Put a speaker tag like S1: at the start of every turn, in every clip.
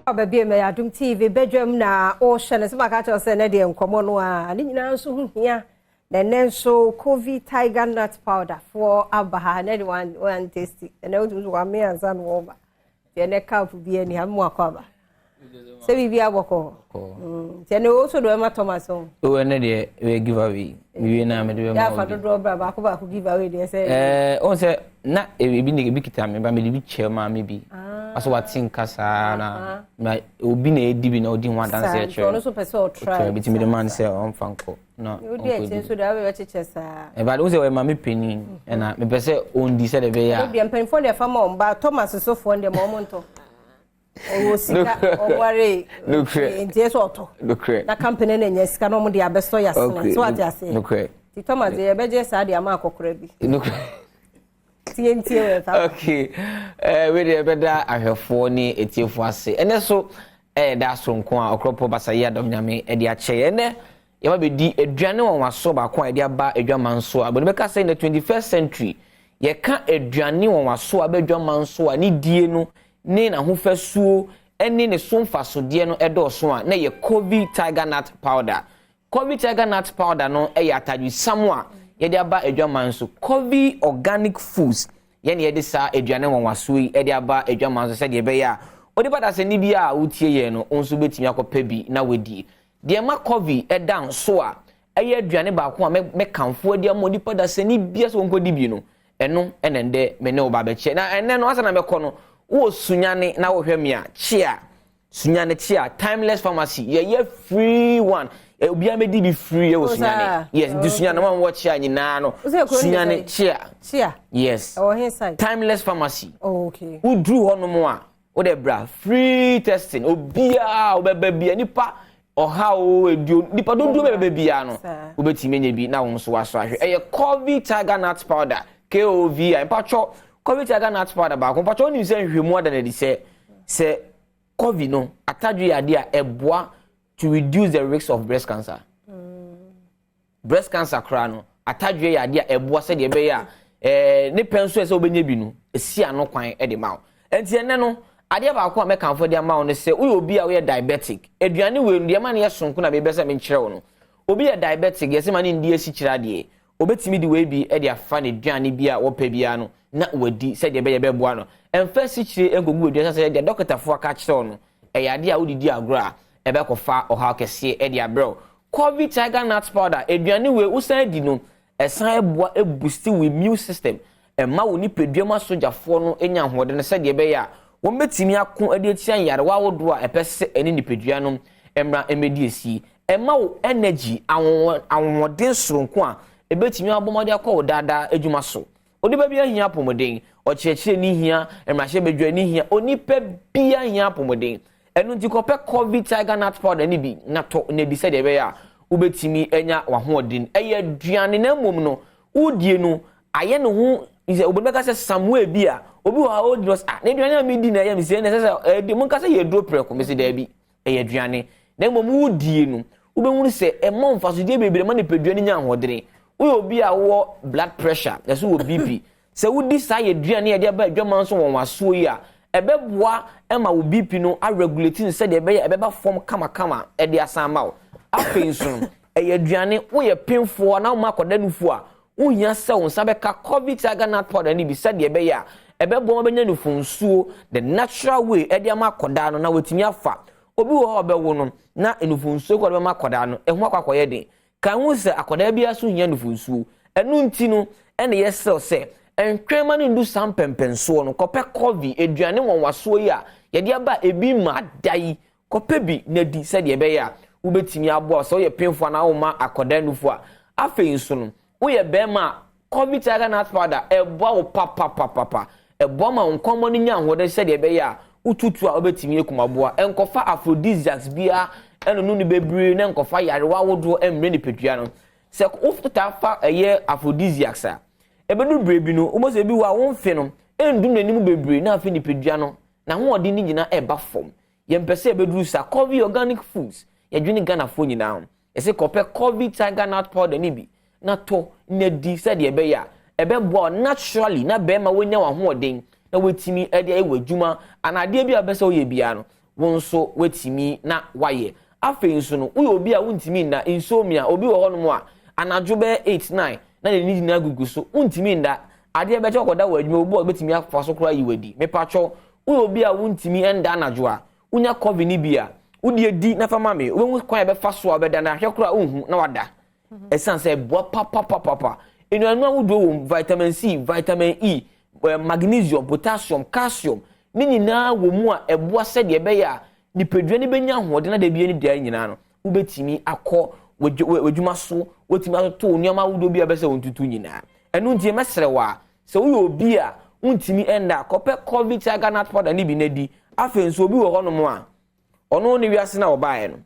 S1: Ɔbɛbie mɛ Adom TV badwam na ɔhyɛ no sɛ maka kyerɛ sɛ ne deɛ nkɔmmɔ no a ne nyinaa nso ho hia. Na ɛnɛ nso Kovi Tiger Nut Powder foɔ aba ha. Ne de one tasty ɛnɛ wotumi so wame ansa na wɔba. Nti ɛnɛ cup bi ani ha mu akɔ aba sɛ biribi abɔkɔ. Nti ɛnɛ wo so de bɛma Thomas o.
S2: O, ɛnɛ deɛ ɛyɛ give away wie na mede bɛma.
S1: Yɛafa dodoɔ bra baako baako give away deɛ sɛ.
S2: Ɔn sɛ na ebi ne ebi kita me ba, mede bi kyerɛ maame bi asɛ wate nka saa na obi na edi bi na odi ho adanse kyerɛ.
S1: Ɔno nso pɛ sɛ ɔtry.
S2: Bi ti mede ma no sɛ ɔmfa nkɔ na
S1: ɔdi akyi nso deɛ wabɛkyekyɛ saa.
S2: Ɛba wo sɛ ɔyɛ maame panin ɛna mepɛ sɛ ɔndi sɛ de bɛyɛ a.
S1: Deɛ mpanyinfoɔ deɛ fa ma wɔn ba Thomas sofoɔ deɛ ma wɔn ntɔ. Ɔwɔ sika, ɔware nti ɛsɛ ɔtɔ. Na company no nya sika na ɔmo de abɛsɔ yɛ asene so ate aseɛ. Ti Thomas deɛ yɛbɛgye saa de ama akɔkora bi. Tie ntie wɔ ɛfa.
S2: Okay, wei deɛ ɛbɛda ahwɛfoɔ ne etiefoɔ ase. Ɛnɛ so ɛyɛ da soronko a Ɔkorɔpɔ Basayi Adɔm Nyame ɛde akyɛ. Ɛnɛ yɛba bɛdi aduane wɔn waso baako a yɛde aba adwaman so a bɛde bɛka sɛ in the 21st century, yɛka aduane wɔn waso a bɛadwaman so a ne die no ne n'ahofasuo ne ne so mfasodeɛ no ɛdɔɔso a, na yɛ Kovi Tiger Nut Powder. Kovi Tiger Nut Powder no yɛ atadwesam a yɛde aba adwaman so. Kovi Organic Foods yɛne yɛde saa aduane nwanwasoɔ yi de aba adwaman so sɛdeɛ ɛbɛyɛ a wode ba dasani bi a wotie yɛn no, wo nso wobɛtumi akɔpɛ bi na wadi. Deɛ ma Kovi ɛda nso a ɛyɛ aduane baako a mɛkamfo adi ama onipa dasani bia sɛ wɔnkɔdi bi no, ɛno ɛna ndɛ me ne wo ba bɛkyɛ. Na ɛnɛ no asa na mɛkɔ no, wowɔ Sunyane na wohwɛ me a, kyea Sunyane, kyea Timeless Pharmacy, yɛyɛ free one, obiara mɛdi bi free ɛwɔ Sunyane. Yes, nti Sunyane wɔn wɔ kyea nyinaa no, Sunyane kyea. Yes, Timeless Pharmacy. Woduru hɔ nom a, wode bra free testing. Obiara wobɛba bia, nipa 100 o, 20, nipa dodoɔ bɛbɛ biara no, wobɛtumi anya bi na wɔn nso wasɔ ahwɛ. Ɛyɛ Kovi Tiger Nut Powder, Kovi. Mpatwɔ, Kovi Tiger Nut Powder baako, mpatwɔ, wonim sɛ nhwehwɛmu ada no adi sɛ Kovi no atadwe yɛ adeɛ a ɛboa to reduce the risk of breast cancer. Breast cancer koraa no, atadwe yɛ adeɛ a ɛboa sɛdeɛ ɛbɛyɛ a ne pɛ nso sɛ wobɛnya bi no, esi ano kwan de ma wo. Nti ɛnɛ no, adeɛ baako a mɛkamfo de ama wo no sɛ woyɛ obi a woyɛ diabetic, aduane wei no deɛ ma no yɛ sonko na mebɛ sɛ menkyerɛ wo no, obi yɛ diabetic, yɛsɛ ma ne ndi asikyire adeɛ, obɛtumi de wei bi de afa ne duane bi a wɔpɛ biara no na wadi sɛdeɛ ɛbɛyɛ bɛboa no. Ɛmfa asikyire nkɔgu aduane sɛ deɛ dɔketafoɔ aka kyerɛ wo no, ɛyɛ adeɛ a wodidi agorɔ a ɛbɛkɔfa ɔhaw kɛseɛ de abrɛ wo. Kovi Tiger Nut Powder aduane wei, wosan di no, ɛsan boa boost wo immune system, ɛma wo nipadua mu asogyafoɔ no nya ahoɔden sɛdeɛ ɛbɛyɛ a wɔn bɛtumi ako de atia nyarewa ahodoɔ a ɛpɛ sɛ ɛne nipadua no mmra mmɛdi esi. Ɛma wo energy, ahoɔden soronko a ɛbɛtumi abɔ mmɔden akɔ wo daadaa adwuma so. Onipa bi ahia apɔmuden, ɔkyerɛkyerɛ hia, mmarahyɛbadwa ni hia, onipa bia hia apɔmuden. Ɛno nti kɔpɛ Kovi Tiger Nut Powder ne bi na tɔ na di sɛdeɛ ɛbɛyɛ a wobɛtumi anya w'ahoɔden. Ɛyɛ aduane na mmom no wodie no ayɛ ne ho sɛ obi bɛka sɛ samuel bi a obi wɔ ha ɔdi no, ah, na aduane a medi na ɛyɛ me sɛ na ɛsɛ sɛ ɛdi mo nka sɛ yɛ duro prɛko. Mesi daabi, ɛyɛ aduane na mmom wodie no, wobɛhunu sɛ ɛma mfasodeɛ bebree ma nipadua no nya ahoɔden. Woyɛ obi a wowɔ blood pressure, ɛso wɔ BP, sɛ wodi saa yɛ aduane a yɛde aba adwama nso wɔn wasoɔ yi a, ɛbɛboa ma wo BP no aregulate no sɛdeɛ ɛbɛyɛ ɛbɛba fam kamakama ɛde asan ma wo. Afei nso no, ɛyɛ aduane, woyɛ pemfoɔ na woma akɔda nufoɔ a, wohia sɛ wo nsa bɛka Kovi Tiger Nut Powder no bi sɛdeɛ ɛbɛyɛ a ɛbɛboa ma bɛnya nufonsuo the natural way ɛde ama akɔdaa no na watumi afa. Obi wɔ hɔ a ɔbɛwo no na nufonsuo kɔ de bɛma akɔdaa no ɛho akɔ akɔyɛ den ka ho sɛ akɔdaa bi aso hia nufonsuo. Ɛno nti no ɛna yɛsrɛ sɛ ntwɛn ma no ndu saa mpɛmpɛnsoɔ no, kɔpɛ Kovi aduane wɔnwasoɔ yi a yɛde aba ebi ma da yi, kɔpɛ bi na di sɛdeɛ ɛbɛyɛ a wobɛtumi aboa sɛ woyɛ pemfo anaa woma akɔdaa nufo a. Afei nso no, woyɛ bɛrima a, Kovi Tiger Nut Powder ɛboa wo papapapapa, ɛboa ma wo nkɔmmɔ no nya ahoɔden sɛdeɛ ɛbɛyɛ a wotutu a wobɛtumi akum aboa. Ɛnkɔfa aphrodisiacs biara ɛnono no bebree na nkɔfa yarewa ahodoɔ mmerɛ nipadua no. Sɛ wotaa fa ɛyɛ aphrodisiacs a, ɛbɛdu berɛ bi no, wobɛ sɛ ebi wɔ a womfe no ɛndu n'anim bebree na afei nipadua no n'ahoɔden no nyinaa ɛba fam. Yɛmpɛ sɛ ɛbɛduru saa. Kovi Organic Foods, yɛdwene Ghanafoɔ nyinaa ho. Yɛsɛ kɔpɛ Kovi Tiger Nut Powder no bi na tɔ na di sɛdeɛ ɛbɛyɛ a ɛbɛboa wo naturally na bɛrima wonya w'ahoɔden na woatumi de ayɛ w'adwuma anaa adeɛ bi a wobɛ sɛ woyɛ biara no. wo nso woatumi na wayɛ. Afei nso no, woyɛ obi a wontumi nna, insomnia, obi wɔ hɔnom a anadwo bɛyɛ 8, 9 na n'ani nyinaa gugu so, wontumi nda. Adeɛ bɛkyɛ ɔkɔda wɔ adwuma, obi a obɛtumi afa so koraa yi wadi. Mepatwɔ, woyɛ obi a wontumi nda anadwo a, wonya coffee ni bi a, wode adi na fa ma me, wobɛhu kwan a ɛbɛfa so a wobɛda na ahwɛ koraa wonhu na wada. Ɛsiane sɛ ɛboa papapapapa. Nnuane ahodoɔ wɔ mu, vitamin C, vitamin E, magnesium, potassium, calcium, ne nyinaa wɔ mu a ɛboa sɛdeɛ ɛbɛyɛ a nipadua no bɛnya ahoɔden na da bi ne da nyinaa no wobɛtumi akɔ w'adwuma so, wotumi atoto nneɛma ahodoɔ bi a bɛsɛ wɔn tutu nyinaa. Ɛno nti mɛsrɛ wɔ a, sɛ woyɛ obi a wontumi ɛnda, kɔpɛ Coffee Tiger Nut Powder ne bi na di. Afei nso obi wɔ hɔnom a ɔno ne wiase na ɔbaeɛ no,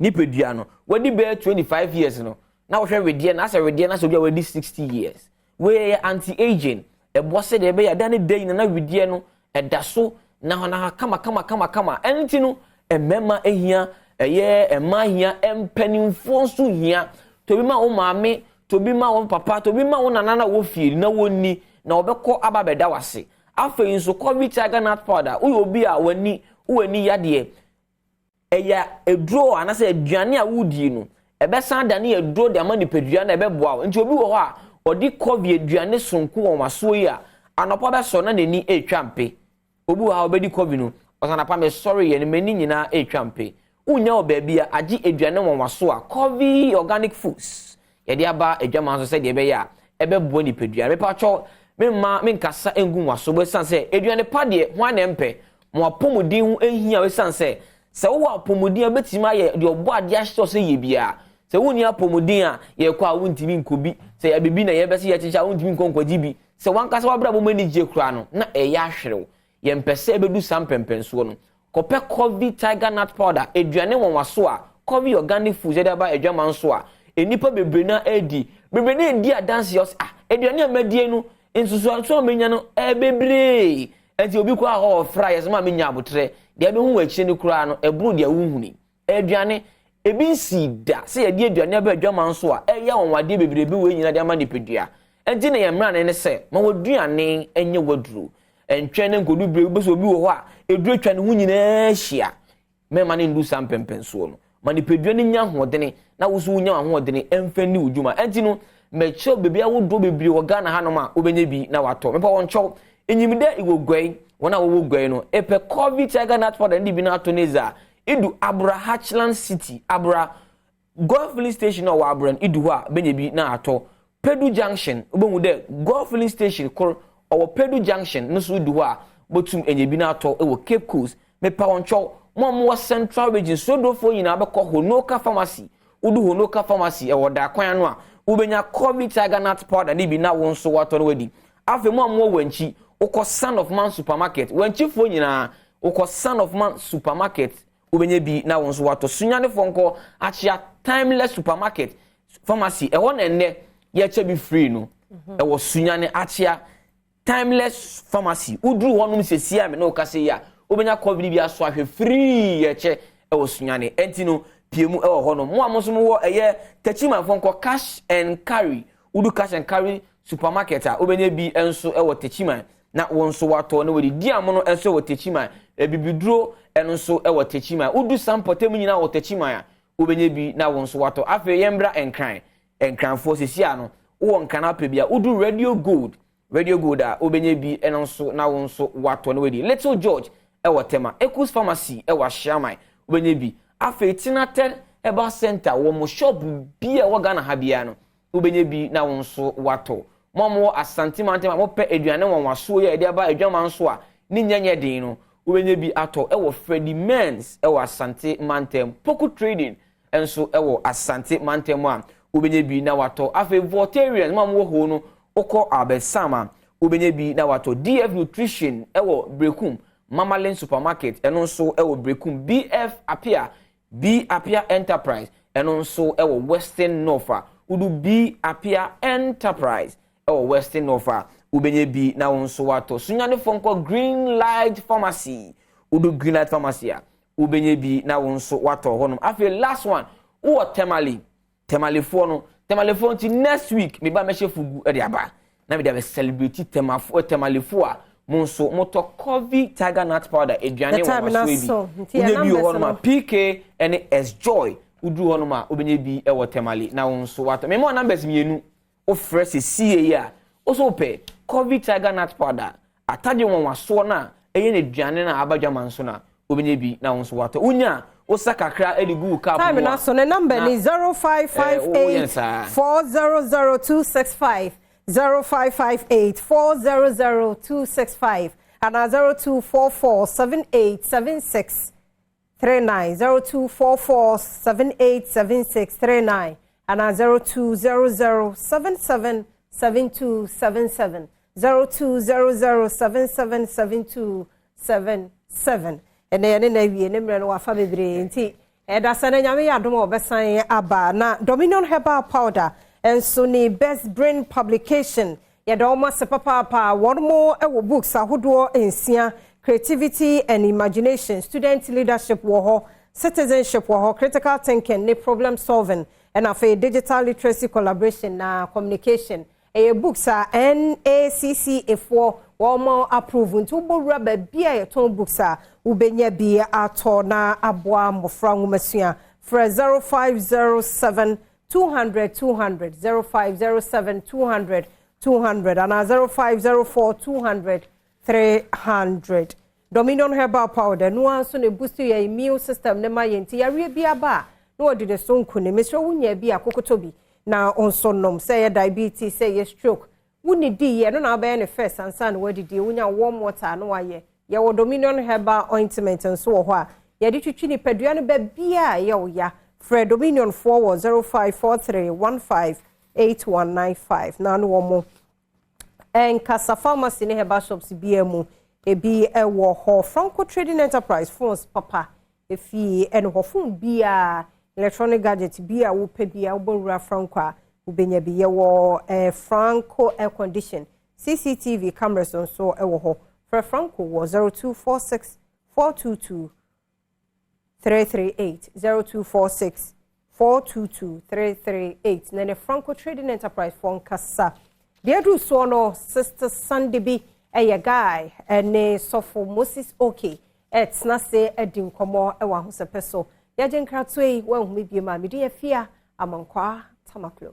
S2: nipadua no wadi bɛyɛ 25 years no na wɔhwɛ wedeɛ na asɛ wedeɛ na sɛ obi a wadi 60 years. Wei yɛ anti-aging, ɛboa sɛdeɛ ɛbɛyɛ ada ne da nyina na wedeɛ no ɛda so na na kama kama kama kama. Ɛno nti no mmarima ehia, ɛyɛ mmaa hia, mpanimfoɔ nso hia. Tobi ma wo maame, tobi ma wo papa, tobi ma wo nana na wɔ fie na wɔnni na wɔbɛkɔ aba abɛda wase. Afei nso Coffee Tiger Nut Powder, woyɛ obi a w'ani w'ani yadeɛ, ɛyɛ eduro anaasɛ aduane a wodie no ɛbɛsan da ne aduro de ama nipadua na ɛbɛboa wo. Nti obi wɔ hɔ a ɔde coffee aduane sonko wɔ wasoɔ yi a, anɔpa bɛsɔ na n'ani retwa mpe. Obi wɔ ha a ɔbɛdi coffee no, ɔsan apa me sɔre yɛ no m'ani nyinaa retwa mpe. Wonya wɔ baabi a agye aduane wɔn a Coffee Organic Foods yɛde aba adwama nso sɛdeɛ ɛbɛyɛ a ɛbɛboa nipadua. Mepatwɔ, memma menkasa ngu nwaso bɛsiane sɛ aduane pa deɛ ho ana mpɛ mo apɔmuden ho ehia, bɛsiane sɛ wowɔ apɔmuden a wobɛtumi ayɛ deɛ ɔbɔ adeɛ ahyɛ sɛ yɛ biara. Sɛ wonni apɔmuden a, yɛkɔ a wontumi nkɔ bi, sɛ yɛbibi na yɛbɛsɛ yɛkyekyɛ a, wontumi nkɔ nkɔgye bi. Sɛ wankasa wabrabɔ mu ani gye koraa no na ɛyɛ ahwerew. Yɛmpɛ sɛ ɛbɛdu saa mpɛmpɛnsoɔ no. Kɔpɛ Coffee Tiger Nut Powder, aduane wɔn a Coffee Organic Foods yɛde aba adwama nso a nnipa bebree na adi, bebree na edi adanseɛ ɔsɛ, ah, aduane a madie no nsusuanso a menya no ɛyɛ bebree. Nti obi kɔ a hɔ ɔfra yɛ sɛ maa menya abotrɛ deɛ ɛbɛhu wɔ akyire no koraa no ɛboro deɛ wohuni. Aduane ebi nsi da sɛ yɛde aduane aba adwama nso a ɛyɛ wɔn adeɛ bebree bi wɔ nyinaa de ama nipadua. Nti na yɛn mmara ne sɛ ma wɔaduane nyɛ waduro, ntwɛn ne nkodu bere bi sɛ obi wɔ hɔ a eduro atwa ne ho nyinaa ahyia. Mɛma ne ndu saa mpɛmpɛnsoɔ no, ma nipadua no nya ahoɔdene na woso wonya ahoɔdene ɛmfa ni wo dwuma. Ɛnti no mɛkyerɛw beebi ahodoɔ bebree wɔ Ghana hanom a wobɛnya bi na watɔ. Mepɛ wɔn kyɛw enyim dɛ ìwɔ guai, wɔn a wɔwɔ guai no epɛ Coffee Tiger Nut Powder ne bi na atɔ ne dza idu Abura Hatchland City, Abura Goil Filling Station a ɔwɔ Abura no, idu hɔ a bɛnya bi na atɔ. Pedu Junction, wobɛhu dɛ Goil Filling Station kor ɔwɔ Pedu Junction no so, idu hɔ a botum anya bi na atɔ. Wɔ Cape Coast, mepa wɔn kyɛw, mo a mowɔ Central Region sodofoɔ nyinaa, bɛkɔ Honoka Pharmacy. Wodu Honoka Pharmacy ɛwɔ Daakwan ano a, wobɛnya Coffee Tiger Nut Powder ne bi na wo nso watɔ no wadi. Afei mo a mowɔ Wankyi, wokɔ Son of Man Supermarket, Wankyifoɔ nyinaa, wokɔ Son of Man Supermarket, wobɛnya bi na wo nso watɔ. Sunyanefoɔ nkɔ Akyea Timeless Supermarket Pharmacy, ɛhɔ na ɛnnɛ yɛkyɛ bi free no. Ɛwɔ Sunyane Akyea Timeless Pharmacy, woduru hɔnom sɛsi a me ne wo kasa yi a, wobɛnya coffee bi aso ahwɛ free, yɛkyɛ ɛwɔ Sunyane. Ɛnti no pie mu ɛwɔ hɔnom. Mo a mo nso mowɔ ɛyɛ Takyimanfoɔ, nkɔ Cash and Carry. Wodu Cash and Carry Supermarket a, wobɛnya bi nso ɛwɔ Takyiman na wɔn nso watɔ na wɔde di amono nso wɔ Takyiman. Ebibiduro ɛno nso ɛwɔ Takyiman. Wodu Sampɔtɛm nyinaa wɔ Takyiman a, wobɛnya bi na wɔn nso watɔ. Afei yɛn bra Nkran. Nkranfoɔ, sisi ano wowɔ Nkran apɛ bi a, wodu Radio Gold, Radio Gold a, wobɛnya bi ɛno nso na wɔn nso watɔ na wɔadi. Little George ɛwɔ Tema, Ecos Pharmacy ɛwɔ Ahyiaman, wobɛnya bi. Afei Tenatɛ Herbal Center wɔ mo shop bi a ɛwɔ Ghana ha biara no, wobɛnya bi na wɔn nso watɔ. Mo a mowɔ Asante mantam a mopɛ aduane wɔn wasoɔ yi a yɛde aba adwama nso a ne nya nyɛ den no, wobɛnya bi atɔ ɛwɔ Freddy Mens ɛwɔ Asante mantam, Poku Trading nso ɛwɔ Asante mantam a, wobɛnya bi na watɔ. Afei Voltarians, mo a mowɔ hɔ no, wokɔ Abɛsam a, wobɛnya bi na watɔ. DF Nutrition ɛwɔ Brekum, Mamalin Supermarket ɛno nso ɛwɔ Brekum, BF Apia, B Apia Enterprise ɛno nso ɛwɔ Western North a, wodu B Apia Enterprise ɛwɔ Western North a, wobɛnya bi na wo nso watɔ. Sunyanefoɔ nkɔ Green Light Pharmacy. Wodu Green Light Pharmacy a, wobɛnya bi na wo nso watɔ hɔnom. Afei last one, wowɔ Tamale, Tamalefoɔ no, Tamalefoɔ nti next week meba mɛhyɛ fugu ɛde aba na mede abɛ celebrate Temafoɔ, Tamalefoɔ a Mo nso motɔ Covey Tiger Nut Powder aduane wɔ wasoɔ bi. Wonyɛ bi wɔ hɔnom a PK ne S Joy woduru hɔnom a wobɛnya bi wɔ Tamale na wo nso watɔ. Mema numbers mmienu wofrɛ sɛsie yi a wo so wopɛ Covey Tiger Nut Powder atagye nwanwasoɔ no a ɛyɛ no aduane no a aba dwama nso no a wobɛnya bi na wo nso watɔ. Wonya a wosa kakra de gu wo cup mu a.
S1: Time no so ne number ni 0558 400265. 0558 400 265 anaa 0244 7876 39, 0244 7876 39 anaa 0200 77 7277, 0200 77 7277. Ɛnɛ yɛne na awie ne mmerɛ no wafa bebree nti ɛda sɛ no Nyame yɛ adom a wɔbɛsan aba. Na Dominion Herbal Powder nso ne Best Brain Publication, yɛda wɔn ase papaapa. Wɔn mo wɔ books ahodoɔ nsia: creativity and imagination, student leadership wɔ hɔ, citizenship wɔ hɔ, critical thinking ne problem solving, ɛna afei digital literacy, collaboration na communication. Ɛyɛ books a NACCA foɔ wɔn approve, nti wobɔwura baabi a yɛtɔn books a wobɛnya bi atɔ na aboa mmɔfra nwomasua. Frɛ 0507 200 200, 0507 200 200 anaa 0504 200 300. Dominion Herbal Powder noa nso na boost yɛ immune system ne ma yɛ, nti yareɛ bi aba a na wɔde ne so nkunim. Mesrɛ wonya bi a kokoto bi na nso nom, sɛ ɛyɛ diabetes, sɛ ɛyɛ stroke. Wonni di yɛ no na wabɛyɛ ne first ansa na wadidi. Wonya warm water na wayɛ. Yɛwɔ Dominion Herbal Ointment nso wɔ hɔ a yɛde twitwi nipadua no baabi a ɛyɛ wo ya. Frɛ Dominion foɔ wɔ 0543 15 8195 na no wɔ mo nkasa. Pharmacy ne herbal shops biara mu ebi ɛwɔ hɔ. Franco Trading Enterprise, phones papa efie ɛne hɔ. Phone biara, electronic gadget bi a wopɛ bi a wobɛwura Franco a wobɛnya bi. Yɛwɔ Franco air condition, CCTV cameras nso ɛwɔ hɔ. Frɛ Franco wɔ 0246 422 338, 0246 422 338 na ne Franco Trading Enterprise fɔ nkasa. Deɛ aduru soɔ no, Sister Sunday bi ɛyɛ guy ɛne Sɔfo Moses Ok ɛtena se ɛdi nkɔmɔ ɛwɔ ahosɛpɛ so. Yɛgye nkratoɔ yi wɔnhumi bie mu a mede afia Amankwaa Tamaklo.